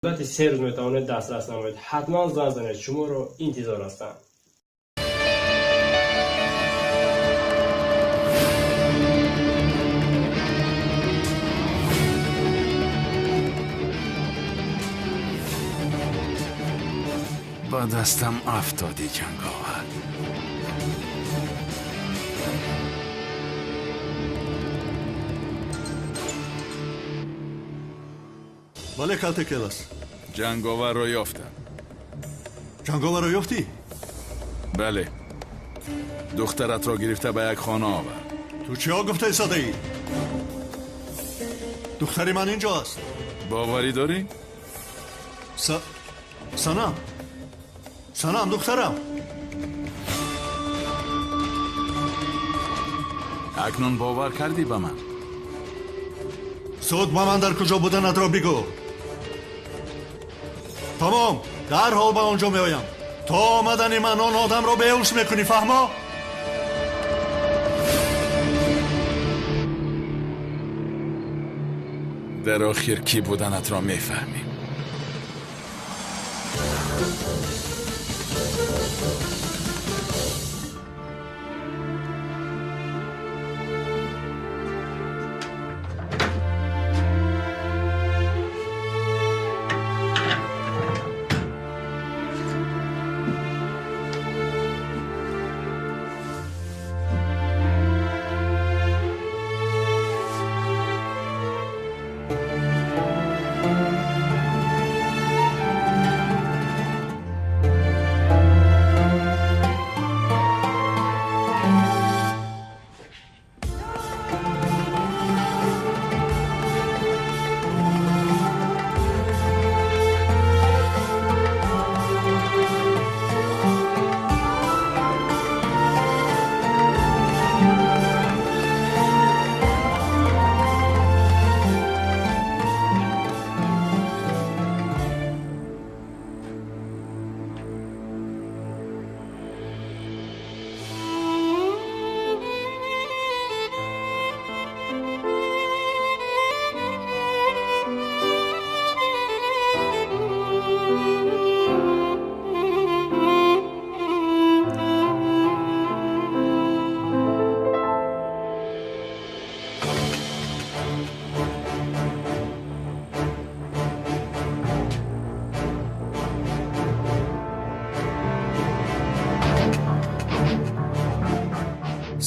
Муддати 3 рӯз метавонед дастрас намоед. Ҳатман занг занед, шуморо интизор ҳастанд. Ба дастам афтоди, ҷанговар. Бале, калтекелас. Ҷанговарро ёфтам. Ҷанговарро ёфтӣ? Бале. Духтаратро гирифта ба як хона овард. Ту чиҳо гуфта истодаӣ? Духтари ман инҷо аст. Боварӣ дорӣ? Санам. Санам, духтарам. Акнун бовар кардӣ ба ман? Зуд ба ман дар куҷо буданатро бигӯ. Тамом, дарҳол ба он ҷо меоям. То омадани ман он одамро беҳуш мекунӣ, фаҳмо? Дар охир кӣ буданатро мефаҳмӣ.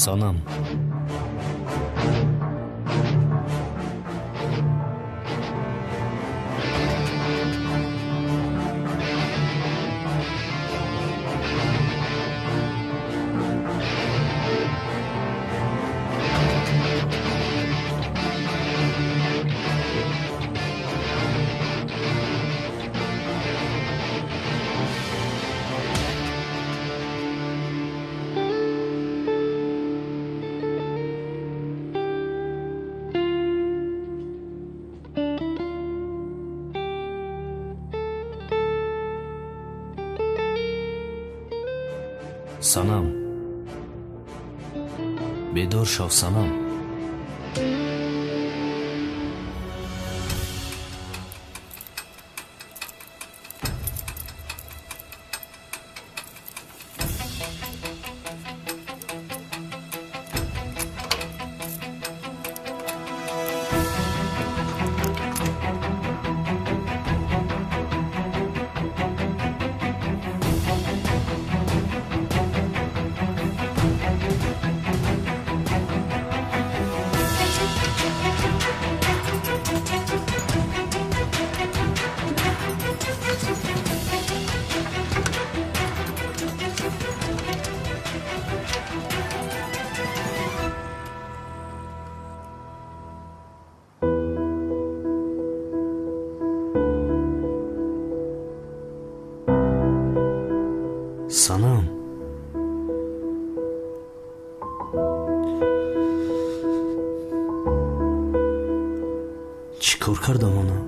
Санам. Санам. Бедор шав, Санам. Санам. Чӣ кор кардам ана?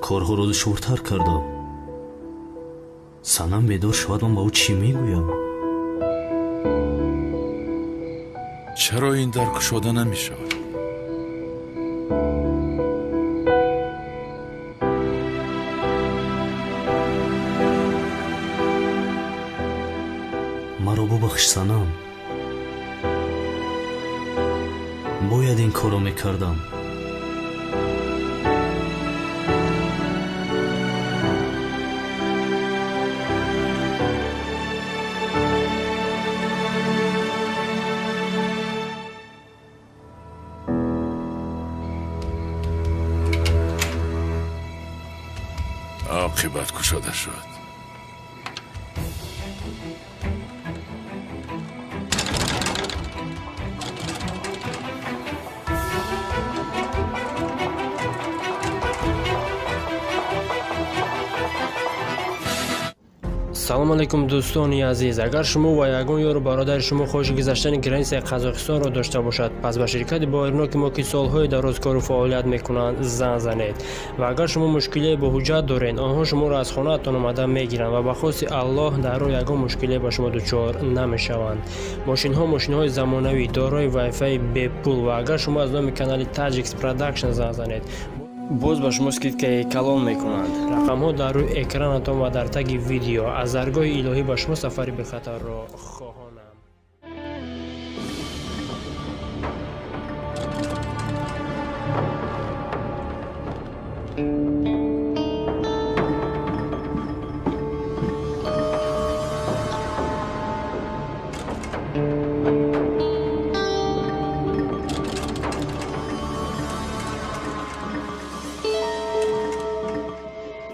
Корҳоро душвортар кардам. Санам бедор шавад, ман ба ӯ чӣ мегӯям? Чаро ин дар кушода намешавад? Маро бубахш, Санам. Бояд ин корро мекардам. Оқибат кушода шуд. Салом алейкум, дӯстони азиз. Агар шумо ва ягон ёру бародари шумо хоҳиши гузаштани границаи Қазоқистонро дошта бошад, пас ба ширкати боваринок мо, ки солҳои дароз кору фаъолият мекунанд, занг занед. Ва агар шумо мушкилие бо ҳуҷҷат доред, онҳо шуморо аз хонаатон омада мегиранд ва ба хости Аллоҳ дар роҳ ягон мушкилие ба шумо дучор намешаванд. Мошинҳо мошинҳои замонавӣ, дорои вайфаи бепул, ва агар шумо аз номи канали Таҷикс Продакшн занг занед, боз ба шумо скидкаи калон мекунанд. Рақамҳо дар рӯи экранатон ва дар таги видео. Аз даргоҳи илоҳӣ ба шумо сафари бехатарро хоҳонам.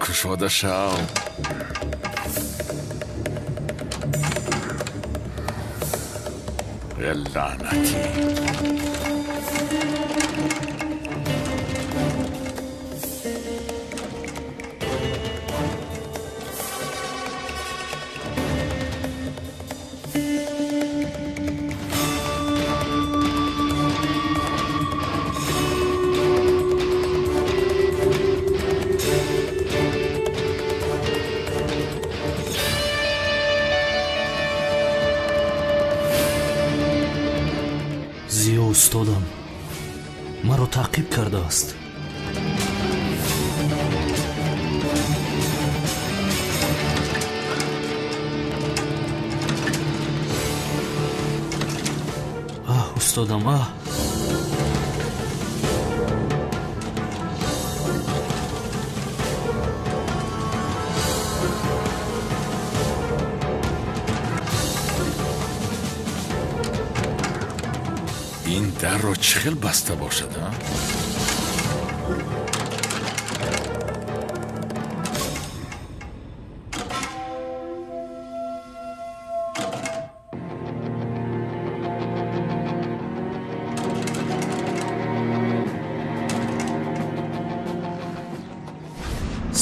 Кушода шав. Лаънатӣ. Зиё устодам маро таъқиб кардааст. Аҳ, устодам, аҳ! Ин дарро чӣ хел баста бошад, а?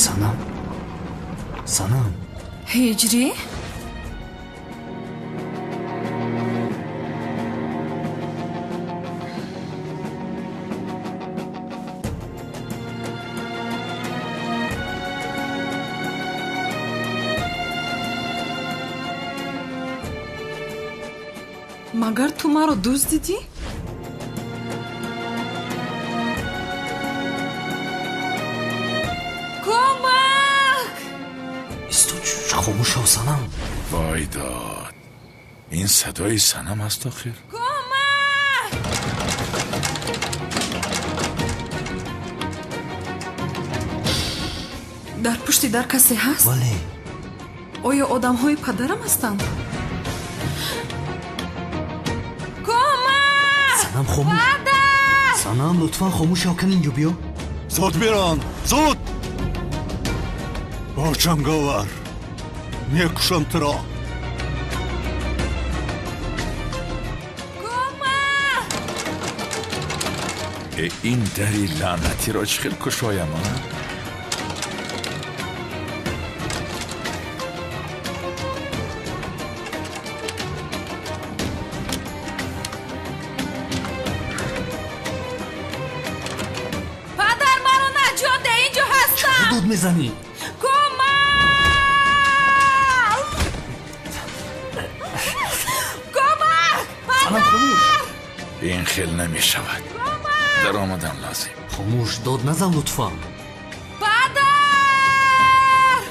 Санам, Санам. Ҳиҷрӣ? Магар ту маро дуздидӣ? Кӯмак! Исто, хомӯш шав, Санам. Вой дод, ин садои Санам аст охир. Кӯмак! Дар пушти дар касе ҳаст? Бале. Оё одамҳои падарам ҳастанд? Санам, хомӯш. Санам, лутфан хомӯш шав, кан инҷо биё. Зуд бирон, зуд! Бо ҷанговар мекушам туро. Ин дари лаънатиро чӣ хел кушоям, а? Падар, маро наҷот деҳ, инҷо ҳастам! Дод мезанӣ? Кӯмак! Кӯмак! Санам, хомӯш. Ин хел намешавад. Даромадан лозим. Хомӯш, дод назан лутфан. Падар!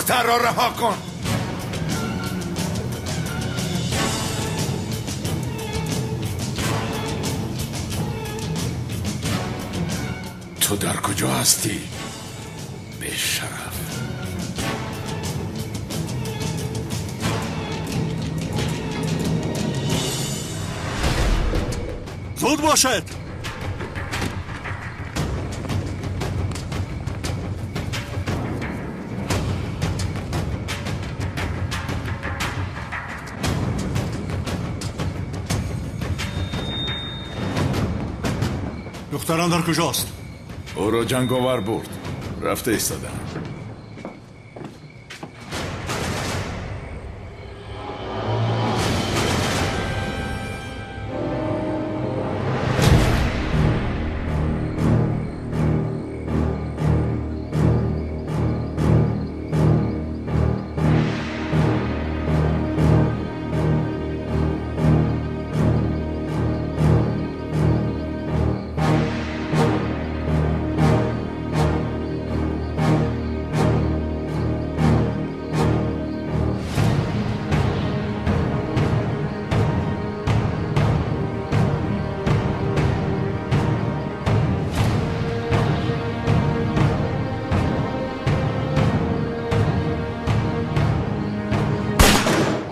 Духтарро раҳо кун. Ту дар куҷо ҳастӣ? Бешараф. Зуд бошед! Духтарам дар куҷост? Ӯро ҷанговар бурд. Рафта истодам.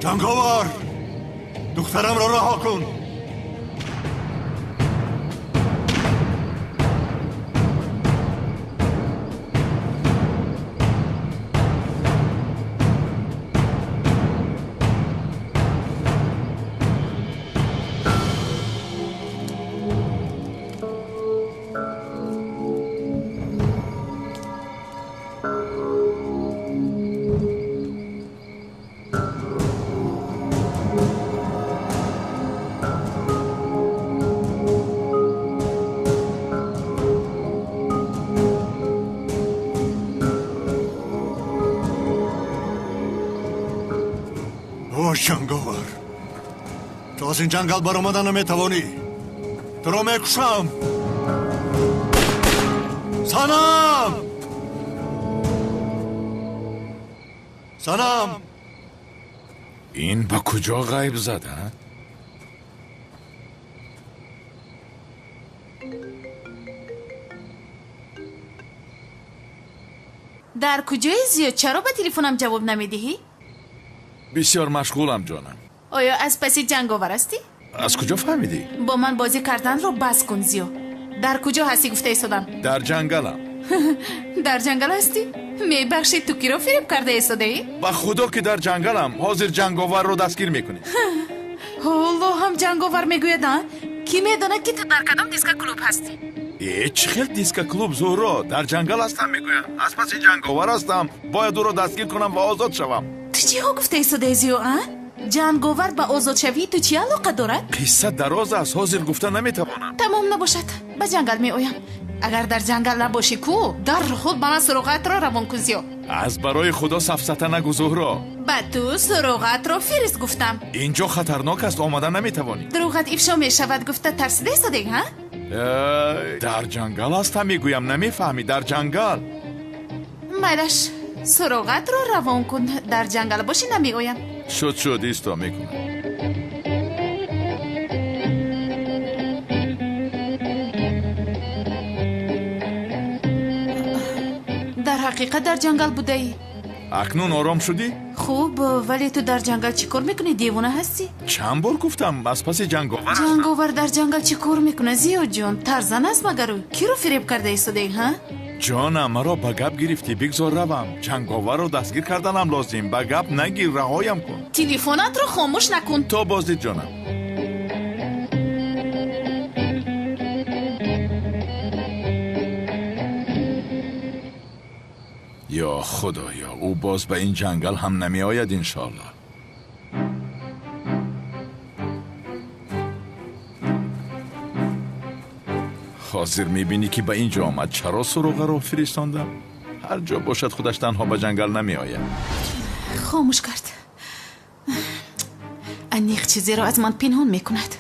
Ҷанговар! Духтарамро раҳо кун! О, ҷанговар! Ту аз ин ҷангал баромада наметавонӣ. Туро мекушам! Санам! Санам! Ин ба куҷо ғайб зад, а? Дар куҷои зиёд чаро ба телефонам ҷавоб намедиҳӣ? Бисёр машғулам, ҷонам. Оё аз паси ҷанговар ҳастӣ? Аз куҷо фаҳмидӣ? Бо ман бозӣ карданро бас кун, Зиё. Дар куҷо ҳастӣ гуфта истодам? Дар ҷангалам. Дар ҷангал ҳастӣ? Мебахшед, ту киро фиреб карда истодаӣ? Ба худо ки дар ҷангалам. Ҳозир ҷанговарро дастгир мекунӣ. Ҳоло ҳам ҷанговар мегӯяд, а? Кӣ медонад, ки ту дар кадом дискоклуб ҳастӣ? Э, чӣ хел дискоклуб, Зуҳро? Дар ҷангал ҳастам, мегӯям. Аз паси ҷанговар ҳастам. Бояд ӯро дастгир кунам ва озод шавам. Ту чиҳо гуфта истодаӣ, Зиё, а? Ҷанговар ба озодшавии ту чӣ алоқа дорад? Қисса дароз аст, ҳозир гуфта наметавонам. Тамом набошад, ба ҷангал меоям. Агар дар ҷангал набошӣ ку, дарҳол ба ман суроғаатро равон кун, Зиё. Аз барои худо сафсата нагӯ, Зуҳро. Ба ту суроғаатро фирист гуфтам. Инҷо хатарнок аст, омада наметавонӣ. Дурӯғат ифшо мешавад гуфта тарсида истодаӣ, ҳа? Дар ҷангал ҳастам, мегӯям, намефаҳмӣ, дар ҷангал. Майлаш, суроғатро равон кун. Дар ҷангал бошӣ намеоям. Шуд, шуд, исто мекунам. Дар ҳақиқат дар ҷангал будаӣ? Акнун ором шудӣ? Хуб, вале ту дар ҷангал чӣ кор мекунӣ? Девона ҳастӣ? Чанд бор гуфтам, аз паси ҷанговар ҳастам. Ҷанговар дар ҷангал чӣ кор мекунад, Зиёҷон? Тарзан аст магар ӯ? Киро фиреб карда истодаӣ, ҳа? Ҷонам, маро ба гап гирифтӣ, бигзор равам. Ҷанговарро дастгир карданам лозим. Ба гап нагир, раҳоям кун. Телефонатро хомӯш накун. То боздид, ҷонам. Ё худоё, ӯ боз ба ин ҷангал ҳам намеояд, иншоаллоҳ. Ҳозир мебинӣ ки ба ин ҷо омад. Чаро суроғаро фиристондам? Ҳар ҷо бошад, худаш танҳо ба ҷангал намеояд. Хомӯш кард. Аниқ чизеро аз ман пинҳон мекунад.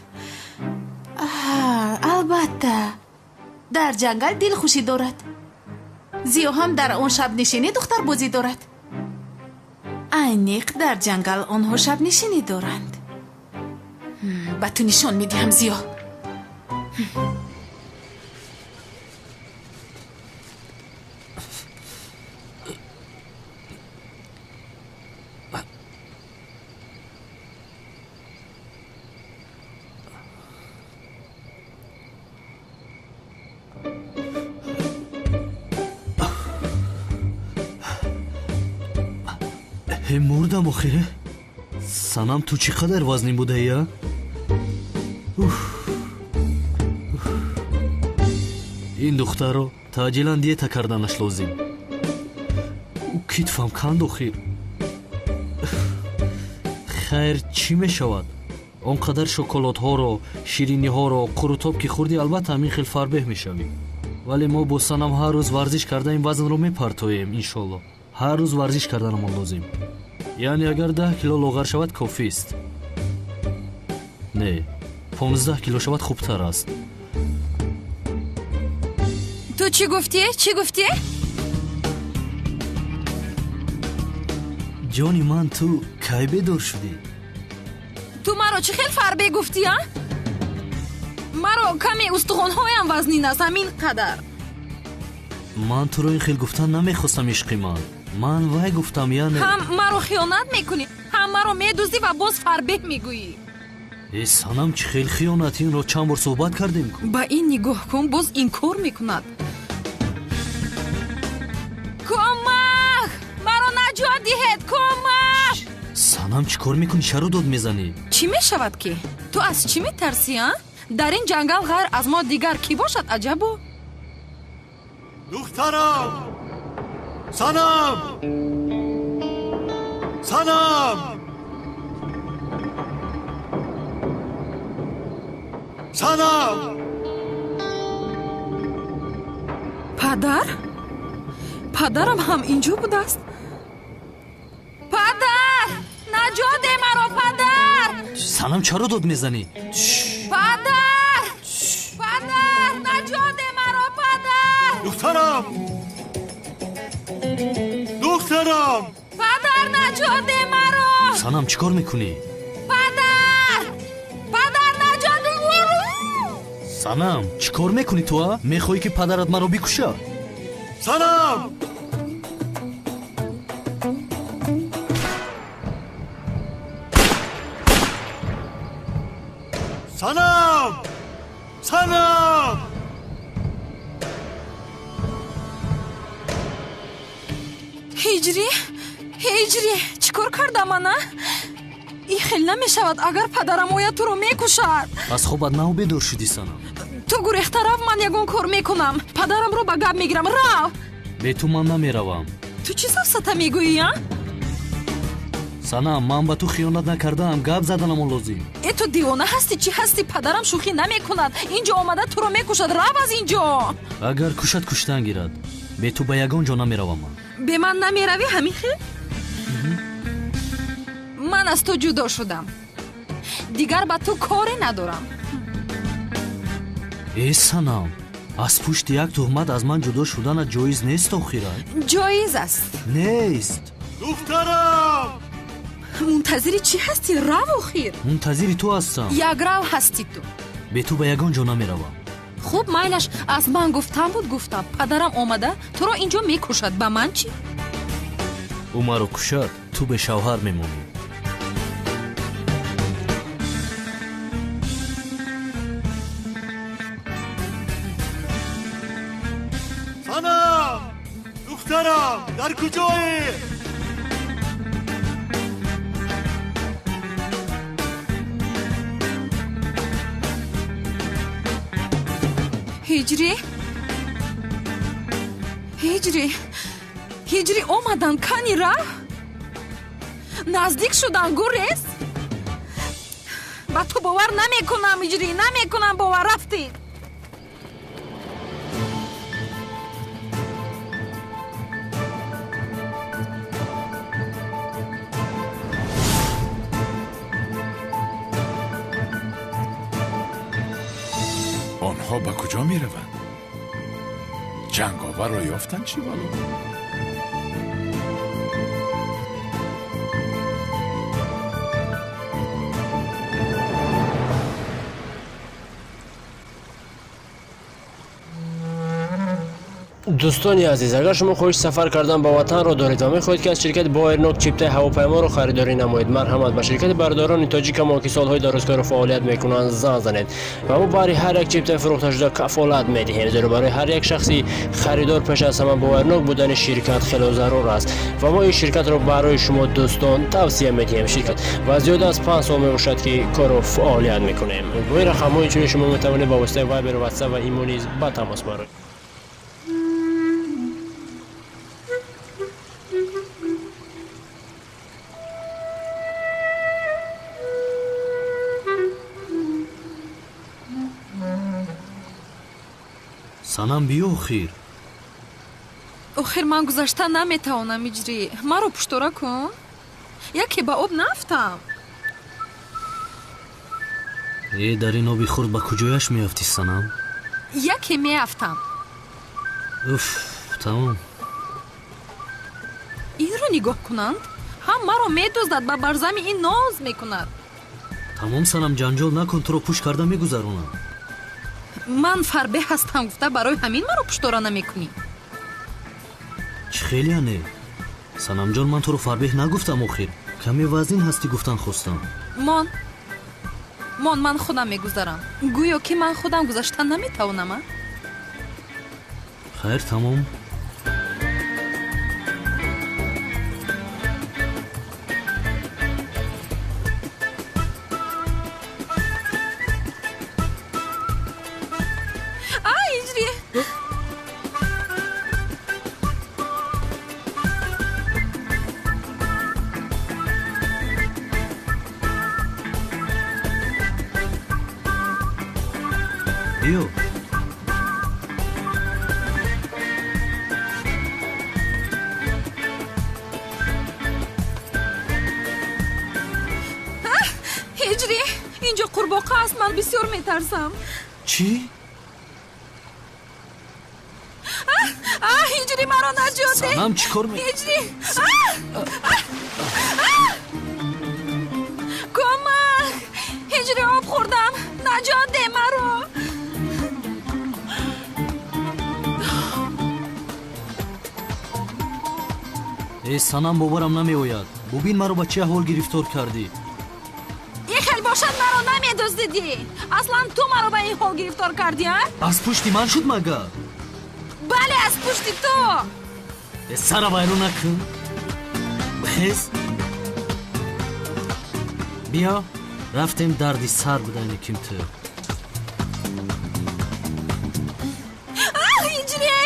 Албатта, дар ҷангал дилхушӣ дорад. Зиё ҳам дар он шабнишинӣ духтарбозӣ дорад. Айниқ дар ҷангал онҳо шабнишинӣ доранд. Ба ту нишон медиҳам, Зиё. Мурдам охире. Санам, ту чӣ қадар вазнин будаи, а? Ин духтарро таъҷилан диета карданаш лозим. Ӯ китфам канд охир. Хайр, чӣ мешавад? Он қадар шоколадҳоро, шириниҳоро, қурутоб ки хӯрдӣ, албатта ҳамин хел фарбеҳ мешавӣ. Вале мо бо Санам ҳар рӯз варзиш карда ин вазнро мепартоем, иншолло. Ҳар рӯз варзиш карданамон лозим. Яъне агар 10 кило лоғар шавад кофист. Не, 15 кило шавад хубтар аст. Ту чӣ гуфтӣ? Чӣ гуфтӣ? Ҷони ман, ту кай бедор шудӣ? Ту маро чӣ хел фарбе гуфтӣ, а? Маро каме устухонҳоям вазнин аст, ҳамин қадар. Ман туро ин хел гуфтан намехостам, ишқи ман. Ман вай гуфтам, яъне ҳам маро хиёнат мекунӣ, ҳам маро медуздӣ ва боз фарбеҳ мегӯӣ. Э, Санам, чӣ хел хиёнат? Инро чанд бор суҳбат кардем ку. Ба ин нигоҳ кун, боз инкор мекунад. Кӯмак! Маро наҷот диҳед! Кӯмак! Санам, чӣ кор мекунӣ? Чаро дод мезанӣ? Чӣ мешавад ки? Ту аз чӣ метарсӣ, а? Дар ин ҷангал ғайр аз мо дигар кӣ бошад, аҷабо? Духтарам! Санам! Санам! Санам! Падар? Падарам ҳам инҷо будааст? Падар! Наҷот деҳ маро, падар! Санам, чаро дод мезанӣ? Падар! Падар! Наҷот деҳ маро, падар! Духтарам! Духтарам! Падар, наҷот деҳ маро! Санам, чӣ кор мекунӣ? Падар! Падар, наҷот деҳ маро! Санам, чӣ кор мекунӣ ту, а? Мехоҳӣ ки падарат маро бикушад? Санам! Санам! Санам! Ҳиҷрӣ? Ҳиҷрӣ, чӣ кор кардам ана? Ин хел намешавад, агар падарам ояд туро мекушад. Аз хобат нав бедор шудӣ, Санам. Ту гурехта рав, ман ягон кор мекунам. Падарамро ба гап мегирам, рав! Бе ту ман намеравам. Ту чӣ сафсата мегӯӣ, а? Санам, ман ба ту хиёнат накардаам, гап заданамон лозим. Э, ту девона ҳастӣ, чӣ ҳастӣ? Падарам шӯхӣ намекунад. Инҷо омада туро мекушад, рав аз инҷо. Агар кушад, куштан гирад. Бе ту ба ягон ҷо намеравам ман. Бе ман намеравӣ, ҳамин хел? Ман аз ту ҷудо шудам. Дигар ба ту коре надорам. Э, Санам, аз пушти як туҳмат аз ман ҷудо шуданат ҷоиз нест охират. Ҷоиз аст. Нест. Духтарам! Мунтазири чӣ ҳастӣ? Рав охир. Мунтазири ту ҳастам. Якрав ҳастӣ ту. Бе ту ба ягон ҷо намеравам. Хуб, майлаш, аз ман гуфтам буд, гуфтам. Падарам омада туро инҷо мекушад. Ба ман чӣ? Ӯ маро кушад, ту бе шавҳар мемонӣ. Санам! Духтарам, дар куҷоӣ? Ҳиҷрӣ? Ҳиҷрӣ? Ҳиҷрӣ омадан, кани рав? Наздик шудан, гурез? Ба ту бовар намекунам, Ҳиҷрӣ, намекунам бовар, рафтӣ. Онҳо ба куҷо мераванд? Ҷанговарро ёфтанд чӣ вало? Дӯстони азиз, агар шумо хоҳиши сафар кардан ба ватанро доред ва мехоҳед, ки аз ширкати Боварнок чиптаи ҳавопайморо харидорӣ намоед, марҳамат ба ширкати бародарони тоҷикамон, ки солҳои дарозкору фаъолият мекунанд, занг занед ва мо барои ҳар як чиптаи фурӯхташуда кафолат медиҳем, зеро барои ҳар як шахси харидор пеш аз ҳама боварнок будани ширкат хело зарур аст ва мо ин ширкатро барои шумо дӯстон тавсия медиҳем. Ширкат ва зиёда аз 5 сол мебошад, ки кору фаъолият мекунем. Бо ин рақамҳо инчунин шумо метавонед ба воситаи Вайбер, Ватсап ва Имо низ ба тамос бароед. Санам, биё охир. Охир ман гузашта наметавонам, Иҷрӣ. Маро пуштора кун. Яке ба об нафтам. Э, дар ин оби хурд ба куҷояш меафтӣ, Санам? Яке меафтам. Уф, тамом. Инро нигоҳ кунанд, ҳам маро медуздад, ба барзами ин ноз мекунад. Тамом, Санам, ҷанҷол накун, туро пӯш карда мегузаронам. Ман фарбеҳ ҳастам гуфта барои ҳамин маро пуштора намекунӣ. Чӣ хеле не? Санамҷон, ман туро фарбеҳ нагуфтам охир. Каме вазнин ҳастӣ гуфтан хостам. Мон. Мон, ман худам мегузарам. Гӯё ки ман худам гузаштан наметавонам, а? Хайр, тамом. Биё. Ҳиҷрӣ, инҷо қурбоқа аст, ман бисёр метарсам. Чӣ? Ҳиҷрӣ, маро наҷот деҳ. Санам, чӣ кор ме- Ҳиҷрӣ! Кӯмак! Ҳиҷрӣ, об хӯрдам. Наҷот деҳ маро. Э, Санам, боварам намеояд. Бубин, маро ба чӣ аҳвол гирифтор кардӣ. Ин хел бошад, маро намедуздидӣ. Аслан ту маро ба ин ҳол гирифтор кардӣ, а? Аз пушти ман шуд магар? Бале, аз пушти ту. Э, сара вайрон накун. Бихез. Биё, рафтем, дарди сар будайни ким ту. Ҳиҷрӣ!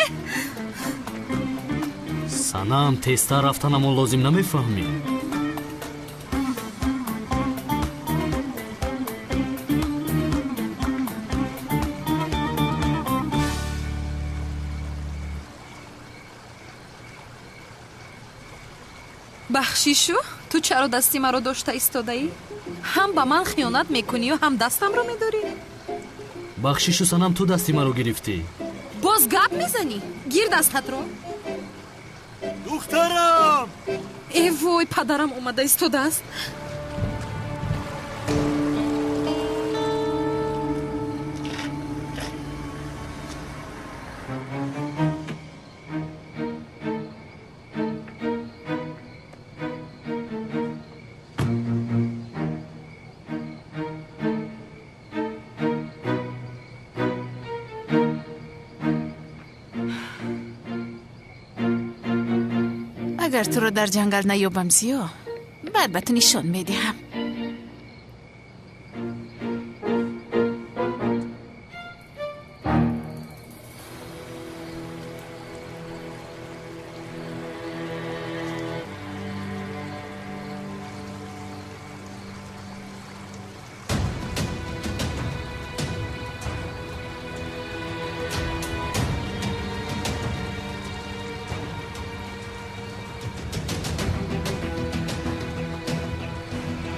Санам, тезтар рафтанамон лозим, намефаҳмӣ? Бахшишу, ту чаро дасти маро дошта истодаӣ? Ҳам ба ман хиёнат мекунию, ҳам дастамро медорӣ? Бахшишу, Санам, ту дасти маро гирифтӣ. Боз гап мезанӣ? Гир дастатро. Духтарам! Э вой, падарам омада истодааст. Агар туро дар ҷангал наёбам, Зиё, баъд ба ту нишон медиҳам.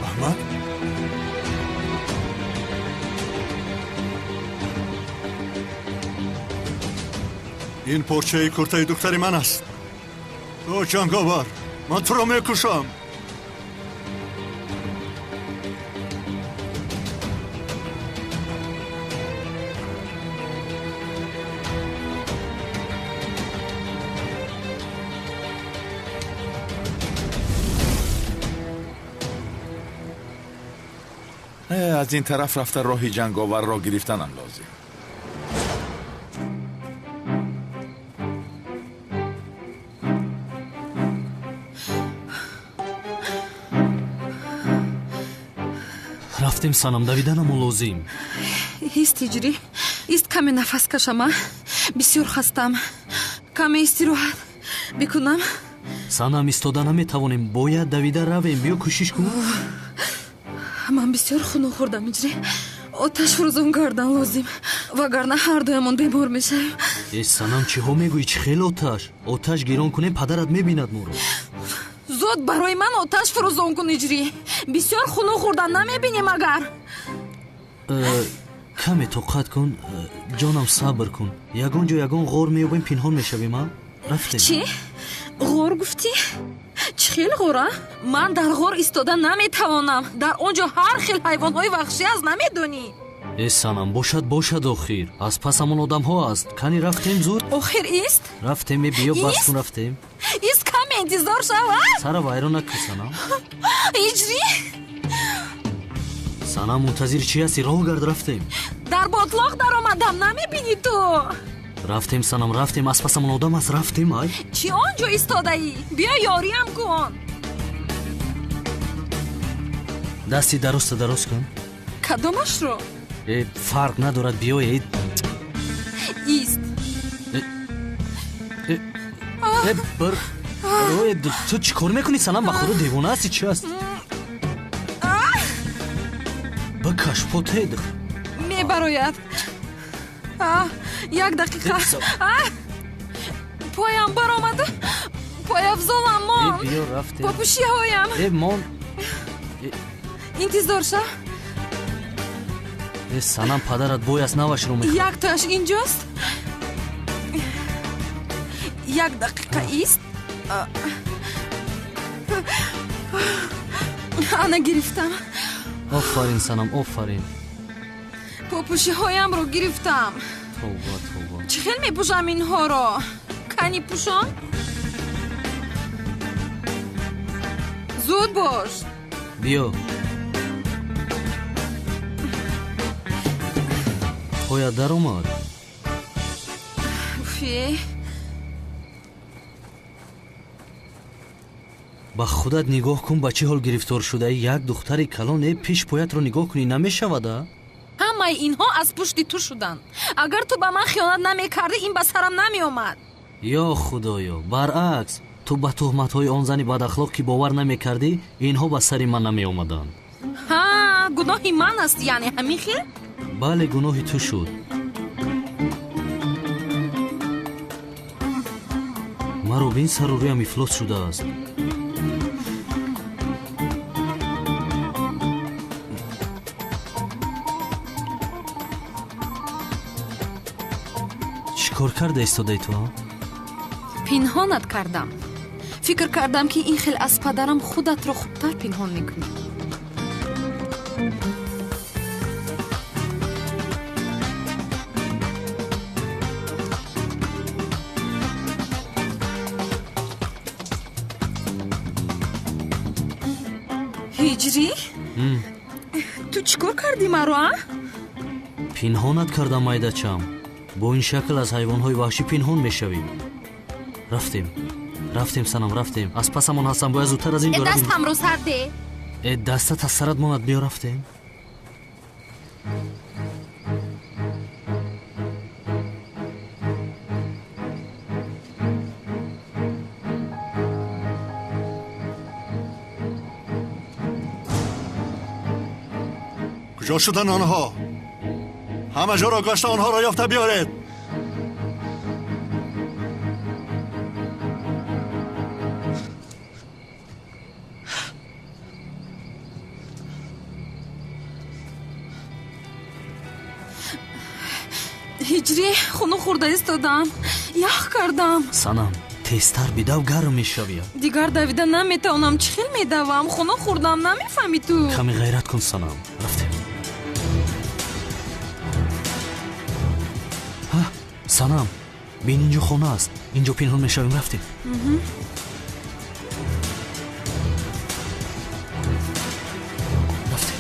Аҳмад? Ин порчаи куртаи духтари ман аст. Ӯ ҷанговар, ман туро мекушам. Аз ин тараф рафта роҳи ҷанговарро гирифтанам лозим. Рафтем, Санам, давиданамон лозим. Ист, Ҳиҷрӣ, ист, каме нафас кашам, а? Бисёр хастам. Каме истироҳат бикунам. Санам, истода наметавонем, бояд давида равем. Биё, кӯшиш кун. Ман бисёр хунук хӯрдам, Ҳиҷрӣ. Оташ фурӯзон кардан лозим, вагарна ҳардуямон бемор мешавем. Э, Санам, чиҳо мегӯӣ? Чӣ хел оташ? Оташ гирон кунем, падарат мебинад моро. Зуд барои ман оташ фурӯзон кун, Ҳиҷрӣ. Бисёр хунук хӯрдан, намебинӣ магар? Каме тоқат кун, ҷонам, сабр кун. Ягон ҷо, ягон ғор меёбем, пинҳон мешавем, а? Рафтем. Чӣ? Ғор гуфтӣ? Чӣ хел ғор, а? Ман дар ғор истода наметавонам. Дар он ҷо ҳар хел ҳайвонҳои ваҳшӣ аст, намедонӣ? Э, Санам, бошад, бошад, охир. Аз пасамон одамҳо аст. Кани, рафтем зуд. Охир ист? Рафтем, э, биё, бас кун, рафтем. Ист, каме интизор шав, а? Сара вайрон накун, Санам. Ҳиҷрӣ? Санам, мунтазири чӣ ҳастӣ? Роҳ гард, рафтем. Дар ботлоқ даромадам, намебинӣ ту? Рафтем, Санам, рафтем. Аз пасамон одам аст, рафтем, ай. Чӣ он ҷо истодаӣ? Биё, ёриам кун. Дасти дарозта дароз кун. Кадомашро? Э, фарқ надорад, биё, э. Ист. Э, э, бір. Э, ту чӣ кор мекунӣ, Санам? Ба худо девона ҳастӣ, чӣ аст? Бикаш потед. Мебарояд. Як дақиқа. Поям баромад. Пойафзолам мон. Биё, рафтем. Попӯшиҳоям. Э, мон. Интизор шав. Э, Санам, падарат бой аст, навашро мехоҳад. Яктояш инҷост. Як дақиқа ист. Ана, гирифтам. Офарин, Санам, офарин. Попӯшиҳоямро гирифтам. Тавба, тавба. Чӣ хел мепӯшам инҳоро? Кани, пӯшон. Зуд бош. Биё. Поят даромад? Уфе. Ба худат нигоҳ кун, ба чӣ ҳол гирифтор шудаӣ. Як духтари калон, э, пеш поятро нигоҳ кунӣ, намешавад, а? Ҳамаи инҳо аз пушти ту шуданд. Агар ту ба ман хиёнат намекардӣ, ин ба сарам намеомад. Ё худоё, баръакс, ту ба туҳматҳои он зани бадахлоқ ки бовар намекардӣ, инҳо ба сари ман намеомаданд. Ҳа, гуноҳи ман аст, яъне ҳамин хел? Бале, гуноҳи ту шуд. Маро бин, сару рӯям ифлос шудааст. Чӣ кор карда истодаи ту? Пинҳонат кардам. Фикр кардам, ки ин хел аз падарам худатро хубтар пинҳон мекунӣ. Ҳиҷрӣ, ту чӣ кор кардӣ маро, а? Пинҳонат кардам, майдачам. Бо ин шакл аз ҳайвонҳои ваҳшӣ пинҳон мешавӣ. Рафтем, рафтем, Санам, рафтем. Аз пасамон ҳастам, бояд зудтар аз ин ҷо равем. Дастамро сар де. Э, дастат аз сарат монад, биё, рафтем. Куҷо шуданд онҳо? Ҳама ҷоро гашта, онҳоро ёфта биёред. Ҳиҷрӣ, хунук хӯрда истодам, ях кардам. Санам, тезтар бидав, гарм мешавӣ. Дигар давида наметавонам. Чӣ хел медавам? Хунук хӯрдам, намефаҳмӣ ту? Каме ғайрат кун, Санам, рафтем. Санам, бин, инҷо хона аст, инҷо пинҳон мешавем, рафтем. Рафтем.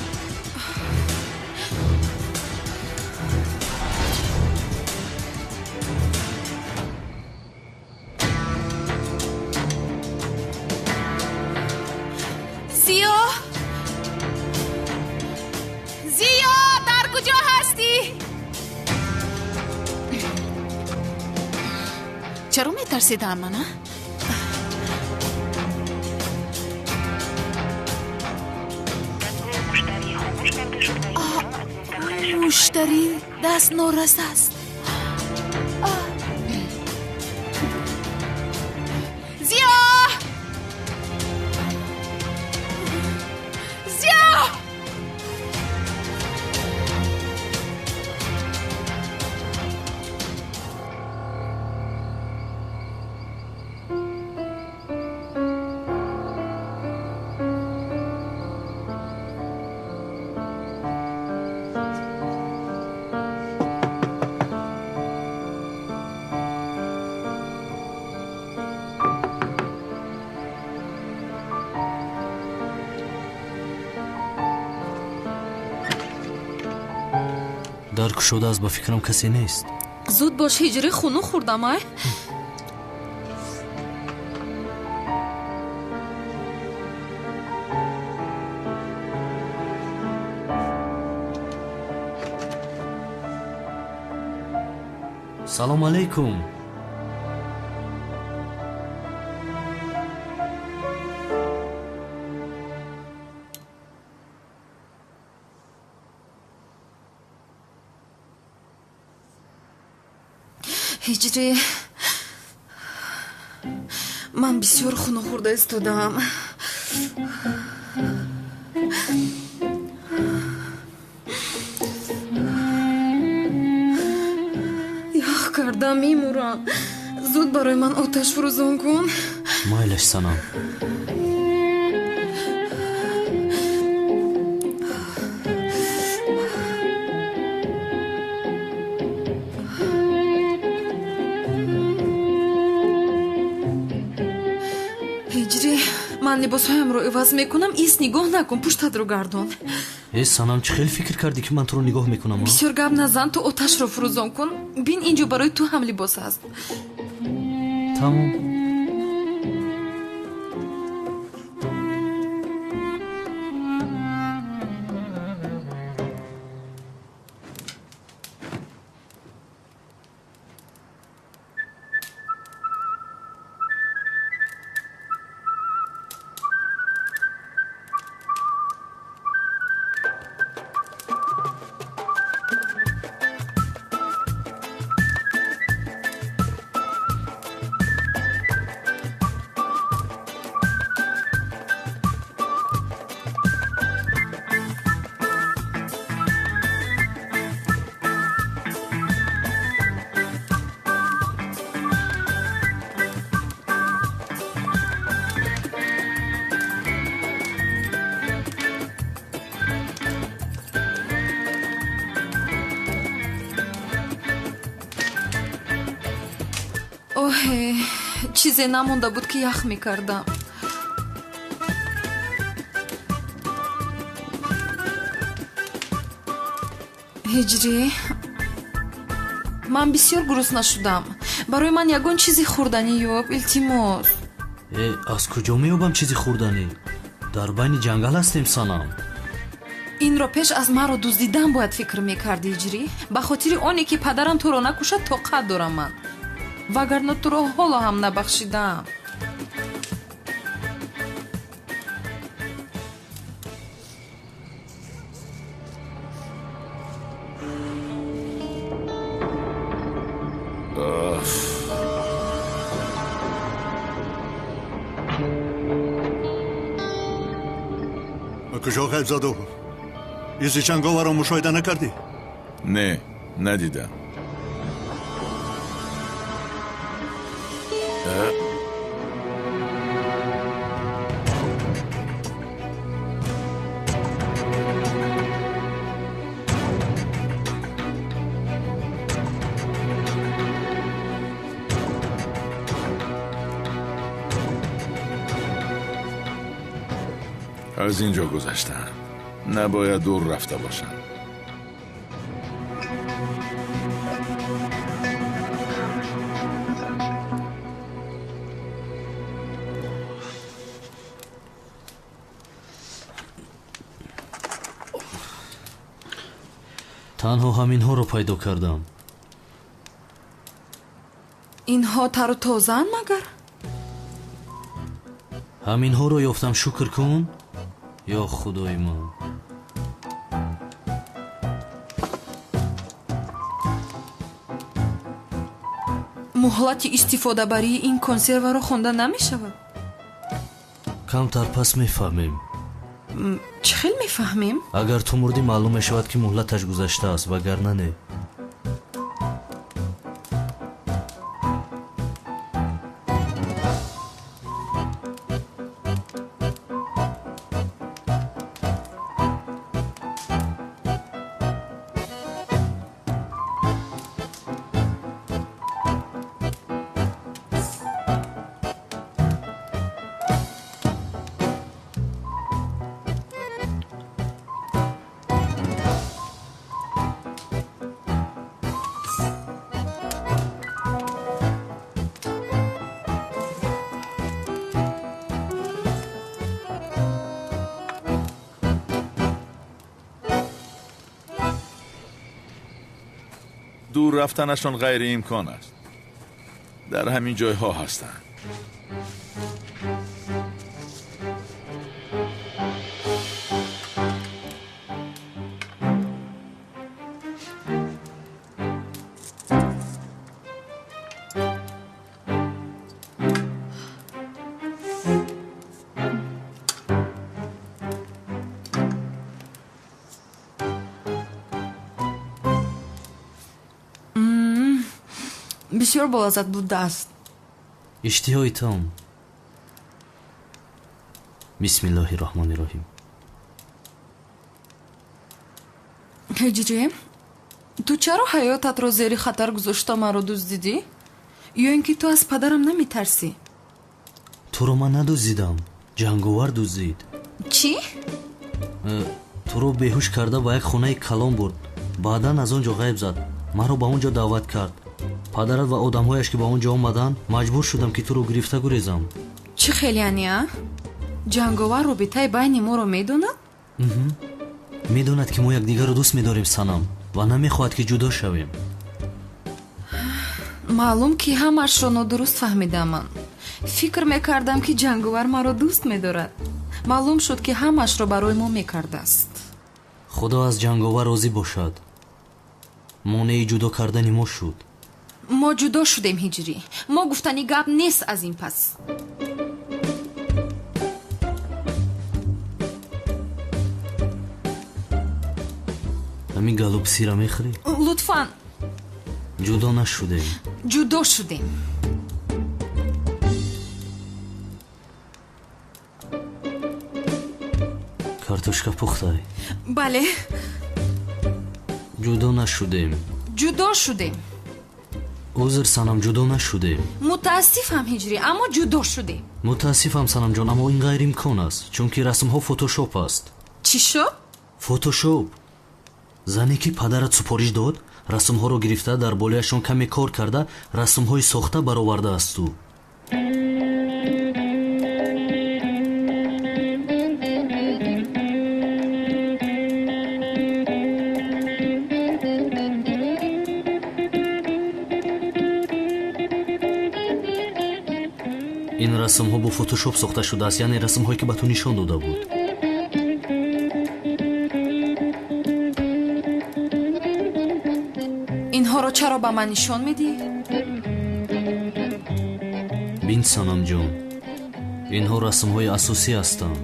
Чаро метарсидам ман, а? Муштарӣ даст норас аст. Зиё! Зиё! Дар кушода аст, ба фикрам касе нест. Зуд бош, ҳиҷрӣ, хуну хӯрдам, ай. Салом алейкум. Ҳиҷрӣ, ман бисёр хуну хӯрда истодаам. Ях кардам, мемурам. Зуд барои ман оташ фурӯзон кун. Майлаш, Санам. Ҳиҷрӣ, ман либосҳоямро иваз мекунам, ис нигоҳ накун, пуштатро гардон. Э, Санам, чӣ хел фикр кардӣ, ки ман туро нигоҳ мекунам? Бисёр гап назан, ту оташро фурӯзон кун. Бин, ин ҷо барои ту ҳам либос аст. Тамом. Оҳе, чизе намонда буд, ки ях мекардам. Ҳиҷрӣ, ман бисёр гурусна шудам. Барои ман ягон чизи хӯрданӣ ёб, илтимос. Э, аз куҷо меёбам чизи хӯрданӣ? Дар байни ҷангал ҳастем, Санам. Инро пеш аз маро дуздидан бояд фикр мекарди, ҳиҷрӣ. Ба хотири оне ки падарам туро накушад, тоқат дорам ман. Вагарна туро ҳоло ҳам набахшидаам. Ба куҷо ғайб заду? Изи ҷанговарро мушоҳида накардӣ? Не, надидам. Аз ин ҷо гузаштаанд. Набояд дур рафта бошанд. Танҳо ҳаминҳоро пайдо кардам. Инҳо тару тозаанд магар? Ҳаминҳоро ёфтам, шукр кун. Ё худои ман. Муҳлати истифодабарии ин консерваро хонда намешавад? Камтар пас мефаҳмем. Чӣ хел мефаҳмем? Агар ту мурдӣ, маълум мешавад, ки муҳлаташ гузаштааст, вагарна не. Дур рафтанашон ғайриимкон аст. Дар ҳамин ҷойҳо ҳастанд. Бисёр болаззат будааст. Иштиҳои том. Бисмиллоҳи роҳмони роҳим. Ҳиҷрӣ, ту чаро ҳаётатро зери хатар гузошта маро дуздидӣ? Ё ин ки ту аз падарам наметарсӣ? Туро ман надуздидам, ҷанговар дуздид. Чӣ? Туро беҳуш карда ба як хонаи калон бурд. Баъдан аз он ҷо ғайб зад. Маро ба он ҷо даъват кард. Падарат ва одамҳояш ки ба он ҷо омаданд, маҷбур шудам, ки туро гирифта гурезам. Чӣ хел яъне, а? Ҷанговар робитаи байни моро медонад? Медонад, ки мо якдигарро дӯст медорем, Санам, ва намехоҳад, ки ҷудо шавем. Маълум, ки ҳамаашро нодуруст фаҳмидам ман. Фикр мекардам, ки ҷанговар маро дӯст медорад. Маълум шуд, ки ҳамаашро барои мо мекардааст. Худо аз ҷанговар розӣ бошад. Монеи ҷудо кардани мо шуд. Мо ҷудо шудем, Ҳиҷрӣ. Мо гуфтани гап нест аз ин пас. Ҳамин галупсира мехӯрӣ? Лутфан. Ҷудо нашудем. Ҷудо шудем. Картошка пухтай? Бале. Ҷудо нашудем. Ҷудо шудем. Узр, Санам, ҷудо нашудем. Мутаассифам, Ҳиҷрӣ, аммо ҷудо шудем. Мутаассифам, Санамҷон, аммо ин ғайриимкон аст, чунки расмҳо фотошоп аст. Чӣ шуд? Фотошоп. Зане ки падарат супориш дод, расмҳоро гирифта, дар болояшон каме кор карда, расмҳои сохта баровардааст ӯ. Ин расмҳо бо фотошоп сохта шудааст, яъне расмҳое ки ба ту нишон дода буд. Инҳоро чаро ба ман нишон медиҳӣ? Бин, Санамҷон, инҳо расмҳои асосӣ ҳастанд.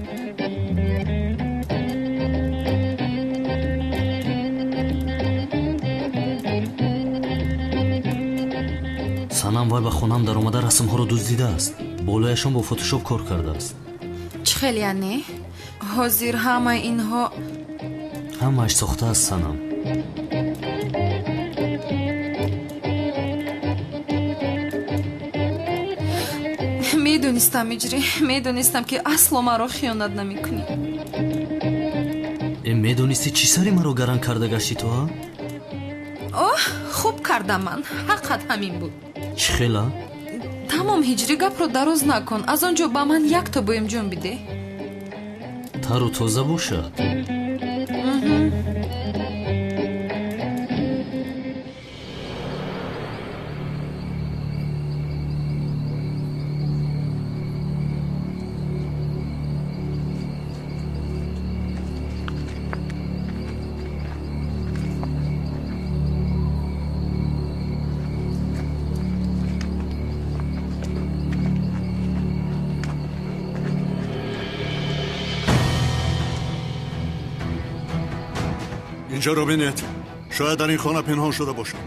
Санам вай ба хонаам даромада расмҳоро дуздидааст. Болояшон бо фотошоп кор кардааст. Чӣ хел яъне? Ҳозир ҳамаи инҳо ҳамааш сохтааст, Санам. Медонистам, Иҷрӣ, медонистам, ки асло маро хиёнат намекунӣ. Медонистӣ, чӣ сари маро гаран карда гашти ту, а? Оҳ, хуб кардам ман. Ҳаққат ҳамин буд. Чӣ хела? Тамом, Ҳиҷрӣ, гапро дароз накун. Аз он ҷо ба ман якто боимҷон бидеҳ. Тару тоза бошад. Инҷоро бинед, шояд дар ин хона пинҳон шуда бошад.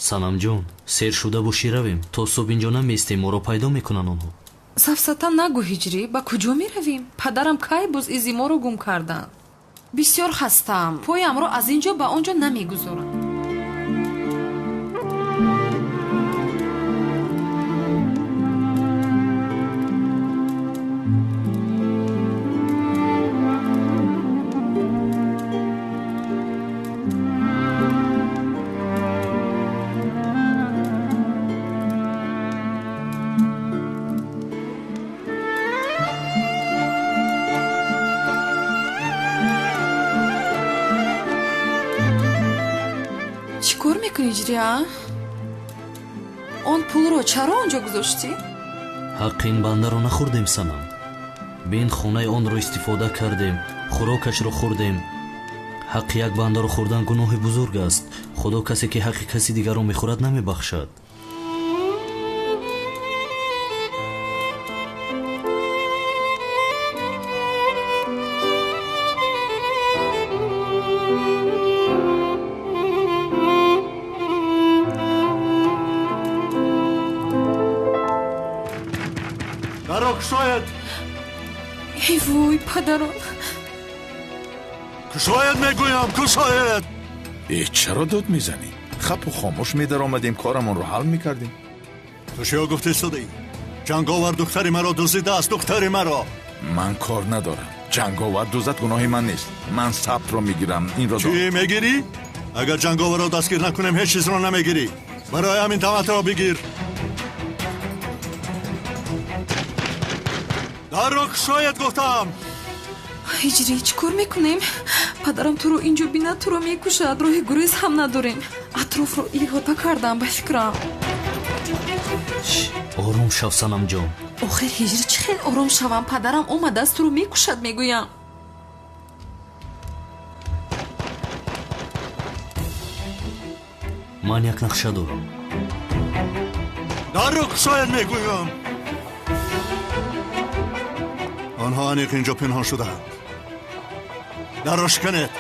Санамҷон, сер шуда бошӣ равем. То субҳ инҷо намеистем, моро пайдо мекунанд онҳо. Сафсата нагӯ, Ҳиҷрӣ, ба куҷо меравем? Падарам кай боз изи моро гум карданд? Бисёр хастаам, поямро аз ин ҷо ба он ҷо намегузорам. Чӣ кор мекунӣ, Ҳиҷрӣ, а? Он пулро чаро он ҷо гузоштӣ? Ҳаққи ин бандаро нахӯрдем, Санам. Бин, хонаи онро истифода кардем, хӯрокашро хӯрдем. Ҳаққи як бандаро хӯрдан гуноҳи бузург аст. Худо касе ки ҳаққи каси дигарро мехӯрад намебахшад. Дарро кушоед! Эй вой, падарон! Кушоед, мегӯям, кушоед! Э, чаро дод мезанӣ? Хапу хомӯш медаромадем, корамонро ҳал мекардем. Ту чиё гуфтистодаӣ? Ҷанговар духтари маро дуздидааст, духтари маро! Ман кор надорам. Ҷанговар дуздад, гуноҳи ман нест. Ман сабтро мегирам, инро Чӣ мегирӣ? Агар ҷанговарро дастгир накунем, ҳеҷ чизро намегирӣ. Барои ҳамин таматро бигир. Дарро кушоед, гуфтам! Ҳиҷрӣ, чӣ кор мекунем? Падарам туро инҷо бинад, туро мекушад. Роҳи гурез ҳам надорем. Атрофро иҳота кардам, ба фикрам. Ором шав, Санамҷон. Охир, Ҳиҷрӣ, чӣ хел ором шавам? Падарам омадааст, туро мекушад, мегӯям. Ман як нақша дорам. Дарро кушоед, мегӯям! Онҳо аниқ инҷо пинҳон шудаанд. Дарро шиканед!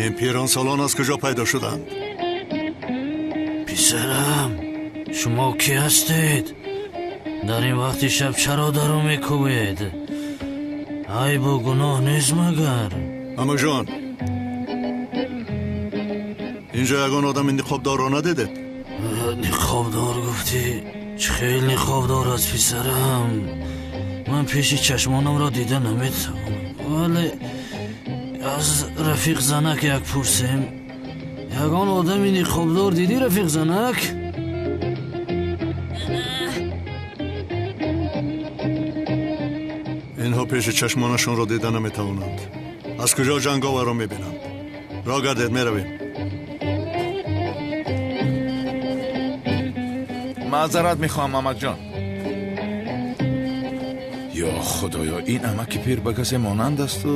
Ин пиронсолон аз куҷо пайдо шуданд? Писарам, шумо кӣ ҳастед? Дар ин вақти шаб чаро даро мекӯбед? Айбу гуноҳ нест магар? Амакҷон, инҷо ягон одами ниқобдорро надидед? Ниқобдор гуфтӣ? Чӣ хел ниқобдор аст, писарам? Ман пеши чашмонамро дида наметавонам, вале аз рафиқ занак як пурсем. Ягон одами ниқобдор дидӣ, рафиқ занак? Инҳо пеши чашмонашонро дида наметавонанд. Аз куҷо ҷанговарро мебинанд? Роҳ гардед, меравем. Маъзарат мехоҳам, амакҷон. Ё худоё, ин амаки пир ба касе монанд асту?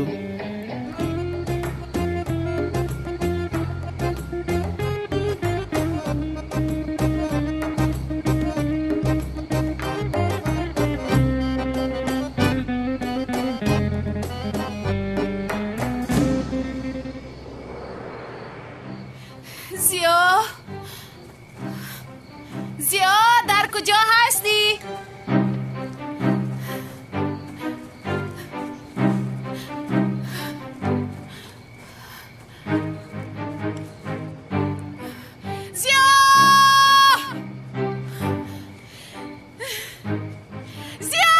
Зиё, Зиё, дар куҷо ҳастӣ? Зиё, Зиё!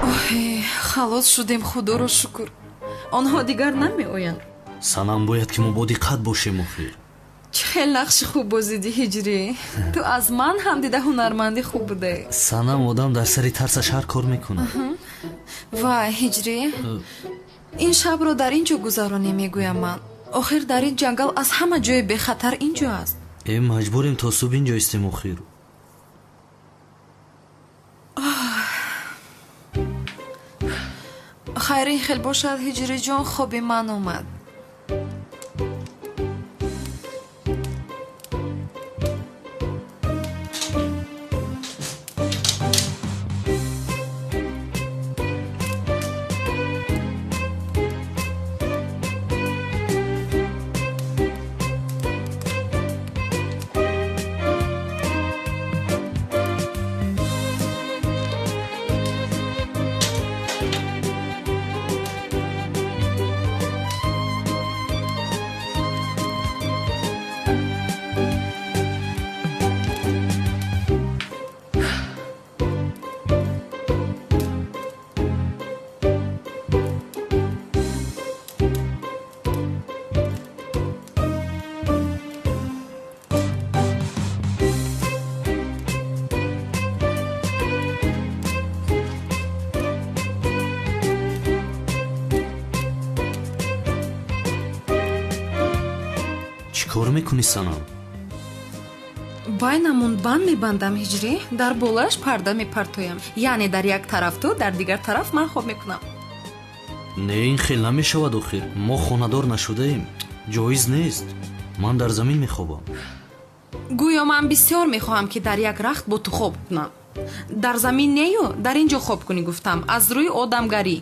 Оҳе, халос шудем, худоро шукр. Онҳо дигар намеоянд. Санам, бояд ки мо бо диққат бошем охир. Чӣ хел нақши хуб бозидӣ, Ҳиҷрӣ. Ту аз ман ҳам дида ҳунарманди хуб будӣ. Санам, одам дар сари тарсаш ҳар кор мекунад. Вай, Ҳиҷрӣ, ин шабро дар ин ҷо гузаронем, мегӯям ман. Охир дар ин ҷангал аз ҳама ҷои бехатар ин ҷо аст. Э, маҷбурем то субҳ ин ҷо истем охир. Хайр, ин хел бошад, Ҳиҷриҷон, хоби ман омад. Кор мекунӣ, Санам? Байнамон банд мебандам, Ҳиҷрӣ. Дар болояш парда мепартоям. Яъне дар як тараф ту, дар дигар тараф ман хоб мекунам. Не, ин хел намешавад охир. Мо хонадор нашудаем. Ҷоиз нест. Ман дар замин мехобам. Гӯё ман бисёр мехоҳам, ки дар як рахт бо ту хоб кунам. Дар замин нею, дар ин ҷо хоб кунӣ гуфтам. Аз рӯи одамгарӣ.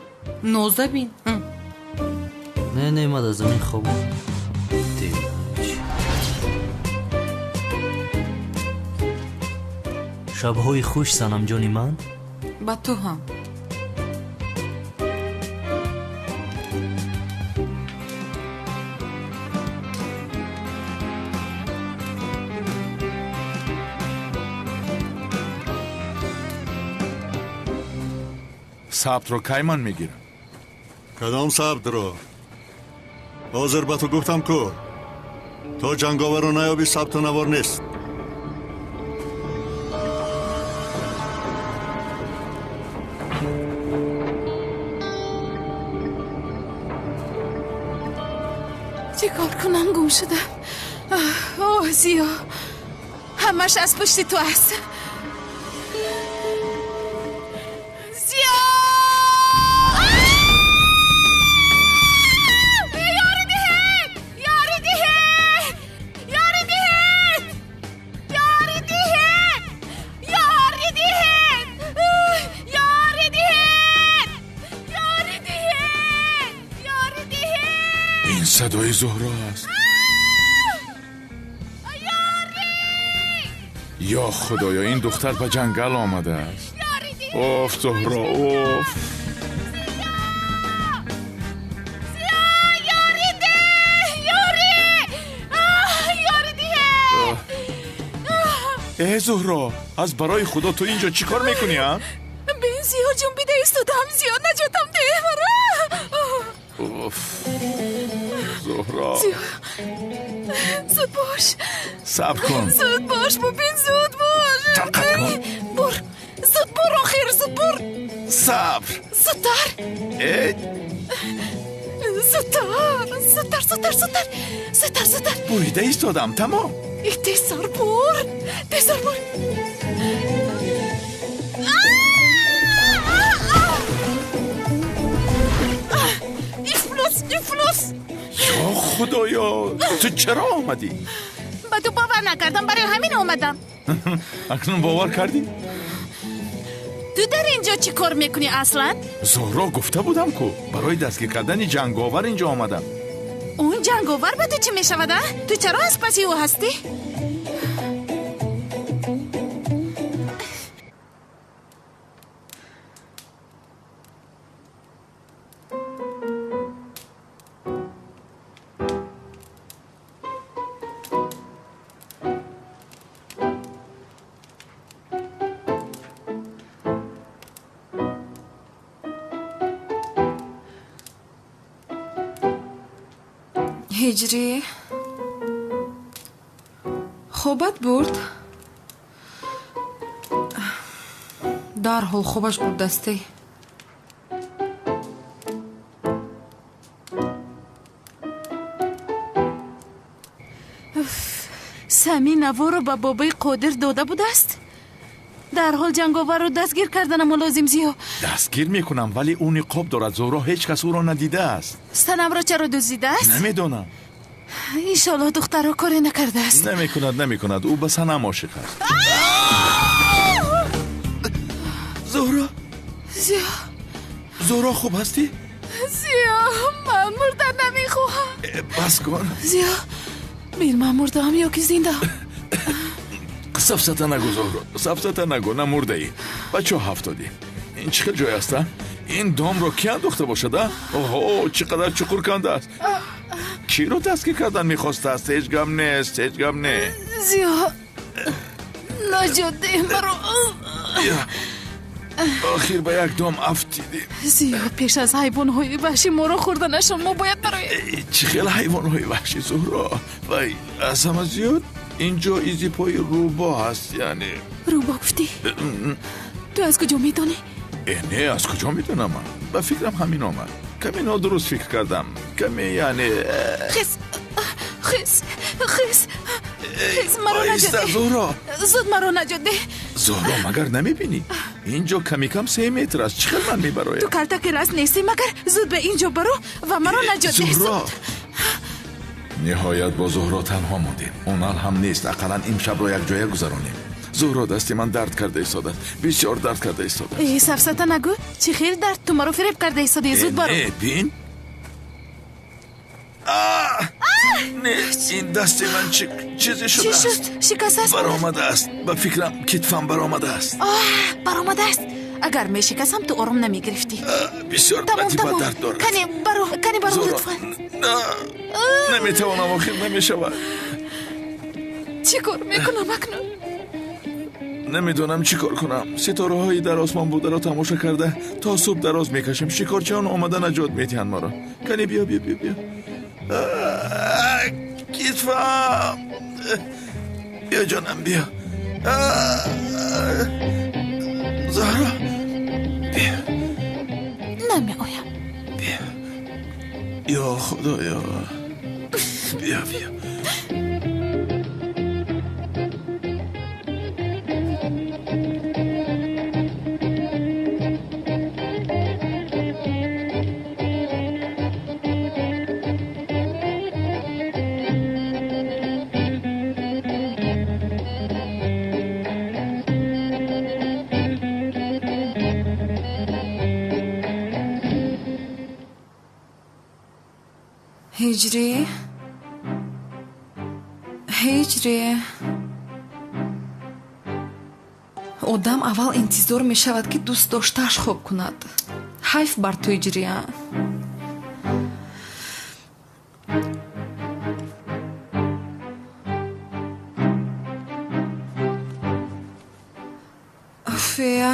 Ноза бин. Не, не, ман дар замин хобам. Шабҳои хуш, Санамҷони ман. Ба ту ҳам. Сабтро кай ман мегирам? Кадом сабтро? Ҳозир ба ту гуфтам ку, то ҷанговарро наёбӣ сабту навор нест. Чӣ кор кунам, гум шудам. Оҳ, Зиё, ҳамаш аз пушти ту аст. Зиё! Ёрӣ диҳед! Ёрӣ диҳед! Ёрӣ диҳед! Ёрӣ диҳед! Ёрӣ диҳед! Ёрӣ диҳед! Ёрӣ диҳед! Ёрӣ диҳед! Ин садои Зуҳро аст. Ё Худоё, ин духтар ба ҷангал омадааст. Оф, Зуҳро, оф. Э, Зуҳро, аз барои Худо ту ин ҷо чӣ кор мекунӣ, а? Бин, Зиё, ҷунбида истодам. Зиё, наҷотам деҳ мара. Оф, Зуҳро. Зиё, зуд бош. Сабр кун. Зуд бош, бубин, зуд бош. Тоқат кун. Бур, зуд бур, охир, зуд бур. Сабр. Зудтар. Э. Зудтар, зудтар, зудтар, зудтар, зудтар, зудтар. Бурида истодам, тамом. Тезтар бур, тезтар бур. Ифлос, ифлос. Ё Худоё, ту чаро омадӣ? Ба ту бовар накардам, барои ҳамин омадам. Акнун бовар кардӣ? Ту дар ин ҷо чӣ кор мекунӣ аслан? Зуҳро, гуфта будам ку, барои дастгир кардани ҷанговар ин ҷо омадам. Он ҷанговар ба ту чӣ мешавад, а? Ту чаро аз паси ӯ ҳастӣ? Ҳиҷрӣ, Хобат бурд? Дарҳол хобаш бурдастӣ. Сами наворо ба бобои Қодир дода будааст? Дарҳол ҷанговарро дастгир карданамо лозим, Зиё. Дастгир мекунам, вале ӯ ниқоб дорад. Зуҳро, ҳеҷ кас ӯро надидааст. Санамро чаро дуздидааст? Намедонам. Иншоаллоҳ духтарро коре накардааст. Намекунад, намекунад. Ӯ ба Санам ошиқ аст. Зуҳро! Зиё! Зуҳро, хуб ҳастӣ? Зиё, ман мурдан намехоҳам. Бас кун. Зиё, бин, ман мурдаам ё ки зиндаам? Сафсата нагӯ, Зуҳро, сафсата нагӯ, намурдаӣ. Ба чоҳ афтодӣ. Ин чӣ хел ҷой аст, а? Ин домро ки андохта бошад, а? Оҳо, чӣ қадар чуқур кандааст. Киро дастгир кардан мехостааст? Ҳеҷ гап нест, ҳеҷ гап не. Зиё, наҷот деҳ маро. Охир ба як дом афтидем. Зиё, пеш аз ҳайвонҳои ваҳшӣ моро хӯрданашон мо бояд бароем. Чӣ хел ҳайвонҳои ваҳшӣ, Зуҳро? Вай, аз ҳама зиёд инҷо изи пои рӯбоҳ аст, яъне. Рӯбоҳ гуфтӣ? Ту аз куҷо медонӣ? Не, аз куҷо медонам ман? Ба фикрам ҳамин омад. Каме нодуруст фикр кардам. Каме, яъне. Хез, хез, хез, хез, маро наҷот деҳ. Зуҳро! Зуд маро наҷот деҳ. Зуҳро, магар намебинӣ? Инҷо ками кам 3 метр аст. Чӣ хел ман мебароям? Ту калтаки раст нестӣ, магар? Зуд ба инҷо баро ва маро наҷот деҳ. Зуҳро! Ниҳоят бо Зуҳро танҳо мондем. Онал ҳам нест, ақаллан имшабро якҷоя гузаронем. Зуҳро, дасти ман дард карда истодааст. Бисёр дард карда истодааст. Э, сафсата нагӯ. Чӣ хел дард? Ту маро фиреб карда истодӣ. Зуд баро. Не, бин. Не, ин дасти ман чизе шудааст. Чӣ шуд? Шикастааст? Баромадааст. Ба фикрам китфам баромадааст. Баромадааст. Агар мешикастам, ту ором намегирифтӣ. Бисёр бади ба дард дорад. Кане баро, кане баро, лутфан. Наметавонам, охир намешавад. Чӣ кор мекунам акнун? Намедонам чӣ кор кунам. Ситораҳои дар осмон бударо тамошо карда то субҳ дароз мекашем. Шикорчиён омада наҷот медиҳанд моро. Кане биё, биё, биё, биё. Китфам! Биё, ҷонам, биё. Зуҳро, биё. Намеоям. Биё. Ё Худоё. Биё, биё. Ҳиҷрӣ, ҳиҷрӣ. Одам аввал интизор мешавад, ки дӯст доштааш хоб кунад. Ҳайф бар ту, Ҳиҷрия. Фея,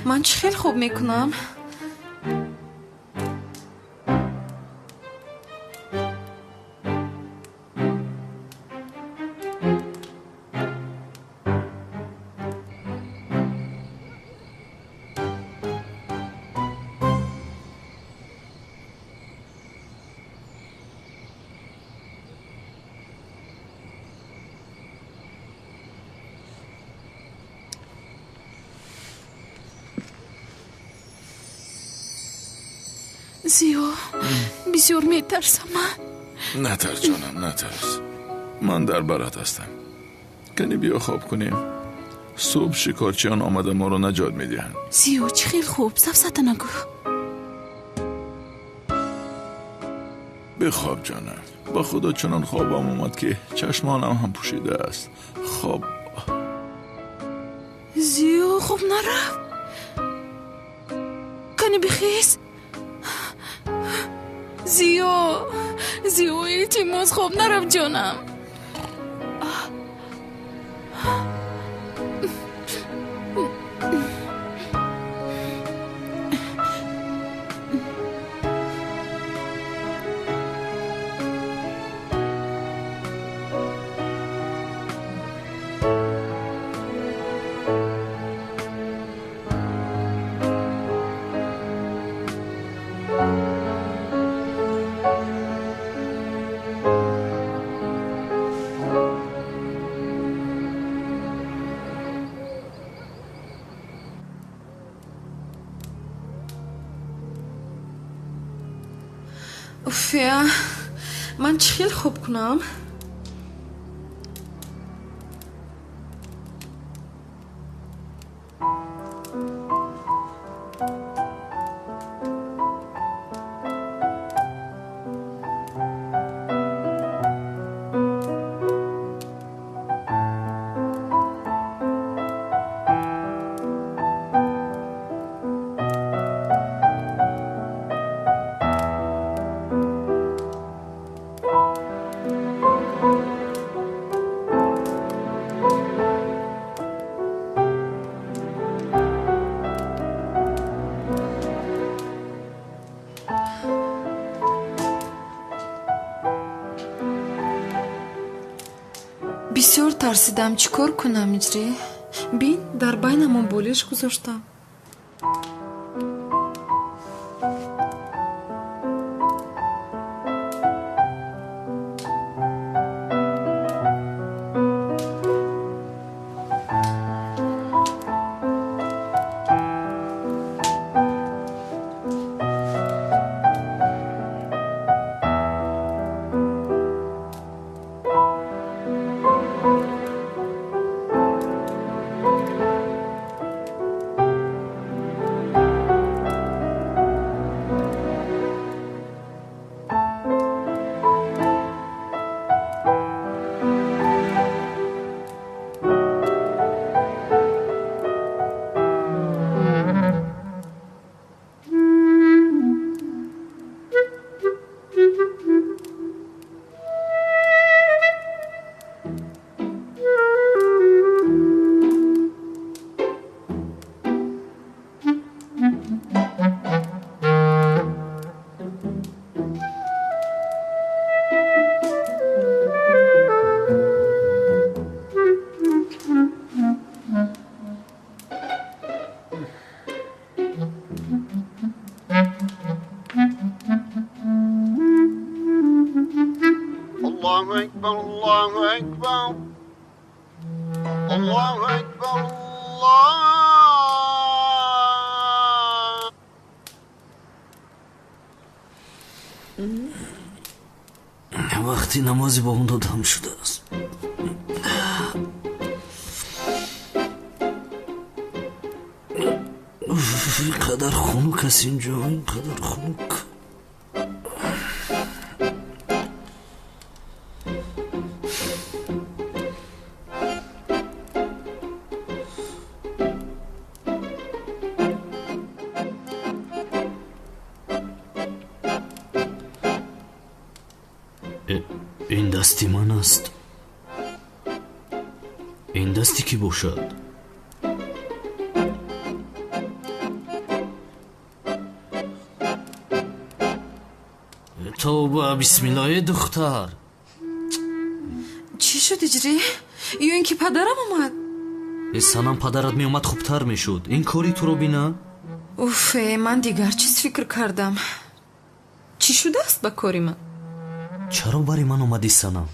ман чӣ хел хоб мекунам? Зиё, бисёр метарсам. Натарс, ҷонам, натарс. Ман дар барат ҳастам. Кани биё хоб кунем. Субҳ шикорчиён омада моро наҷот медиҳанд. Зиё, чӣ хел хуб, сафсата нагӯ. Бихоб, ҷонам. Ба худо чунон хобам омад, ки чашмонам ҳам пӯшидааст. Хоб. Зиё, хоб нарафт. Кани бихез. Зиё, Зиё, илтимос, хоб нарафт, ҷонам. Уфя, ман чӣ хел хоб кунам? Бисёр тарсидам, чӣ кор кунам, иҷрӣ? Бин, дар байнамон болиш гузоштам. Allahu Ekber, Allahu Ekber. Allahu Ekber, Allah. Вақти намози бомдод ҳам шудааст. Ин қадар хунук аст инҷо, ин қадар хунук. Ин дасти ман аст. Ин дасти кӣ бошад? Тавба, бисмиллоҳ, духтар. Чӣ шуд, иҷрӣ? Ё ин ки падарам омад? Санам, падарат меомад хубтар мешуд. Ин кори туро бина? Уф, ман дигар чиз фикр кардам. Чӣ шудааст ба кори ман? Чаро бари ман омадӣ, Санам?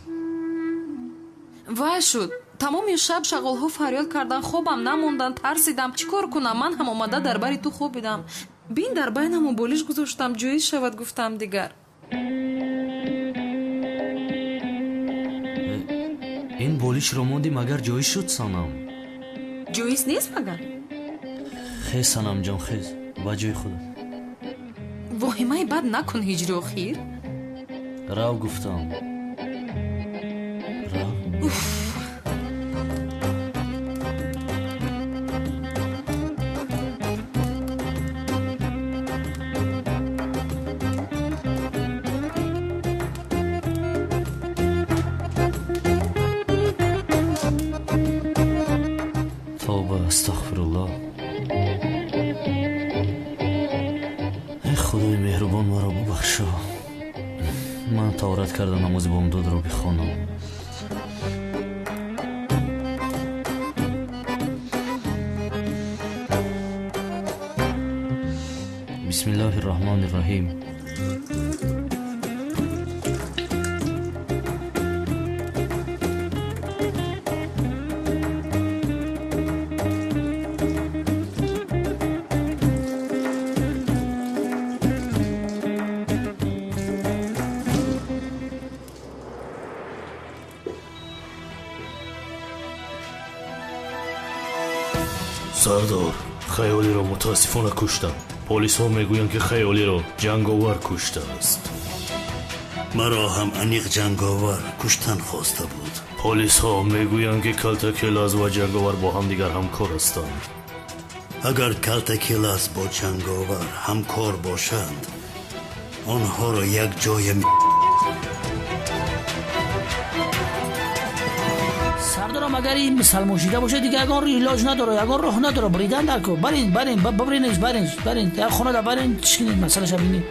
Вай шуд. Тамоми шаб шағолҳо фарёд карданд, хобам намонданд, тарсидам. Чӣ кор кунам? Ман ҳам омада дар бари ту хобидам. Бин, дар байнамон болиш гузоштам, ҷоиз шавад, гуфтам дигар. Ин болишро мондӣ, магар ҷоиз шуд, Санам? Ҷоиз нест магар? Хез, Санамҷон, хез, ба ҷои худат. Воҳимаи бад накун, ҳиҷри охир. Рав, гуфтам. Рав. Уф. Тавба, астағфируллоҳ. Эй Худои меҳрубон, маро бубахшо. Ман таҳорат карда намози бомдодро бихонам. Бисмиллоҳи рраҳмони рраҳим. Сардор, Хаёлиро мутаассифона куштам. Полисҳо мегӯянд, ки Хаёлиро ҷанговар куштааст. Маро ҳам аниқ ҷанговар куштан хоста буд. Полисҳо мегӯянд, ки Калтакелаз ва ҷанговар бо ҳамдигар ҳамкор ҳастанд. Агар Калтакелаз бо ҷанговар ҳамкор бошанд, онҳоро якҷоя Сардорам, агар ин мусалмон шида бошад, дигар ягон илоҷ надорад, ягон роҳ надорад. Бридан дар ко барин, барин, бибринеш, барин, барин, як хонада барин, чӣ кунед, масъалаша бинед,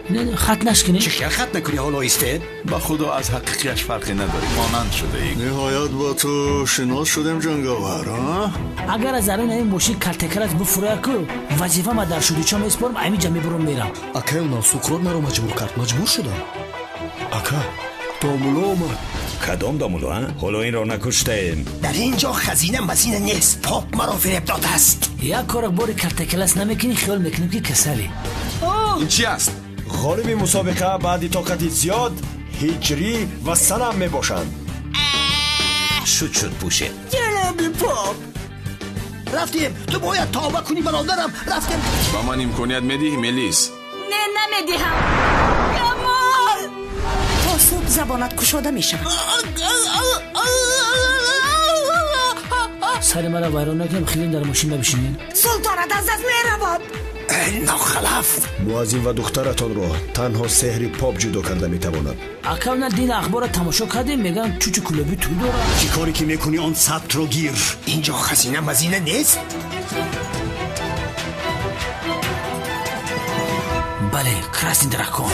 хат нашкунед. Чӣ хел хат накунӣ? Ҳоло истед. Ба худо, аз ҳақиқияш фарқе надорӣ, монанд шудаӣ. Ниҳоят бо ту шинос шудем, ҷанговар, а? Агар аз даруни ҳамин мошин Калтакелаз буфурӯяд ку, вазифа ма дар шудичо месупорам, ҳамин ҷа мебурам, мерам. Акаёнам Суқрот маро маҷбур кард, маҷбур шудам. Ака, домуло омад. Кадом домуло, а? Ҳоло инро накуштаем. Дар ин ҷо хазина мазина нест, Поп маро фиреб додааст. Як кора бори Калтакелаз намекунӣ, хиёл мекунем, ки касалӣ. Ин чи аст? Ғолиби мусобиқа баъди тоқати зиёд Ҳиҷрӣ ва Санам мебошанд. Шуд, шуд, пӯшед. Ҷаноби Поп, рафтем. Ту бояд тавба кунӣ, бародарам, рафтем. Ба ман имконият медиҳӣ, Мелис? Не, намедиҳам, Камол. То субҳ забонат кушода мешавад. Сари мара вайрон накунем, хеле дар мошин набишинем. Султонат аз даст меравад. Нохалаф! Муаззин ва духтаратонро танҳо сеҳри Поп ҷудо карда метавонад. Ака, на дин ахборро тамошо кардем, мегӯянд, Чучу Кӯлобӣ тӯй дорад. Чӣ коре ки мекунӣ, он сабтро гир. Ин ҷо хазина мазина нест. Бале, красный дракон.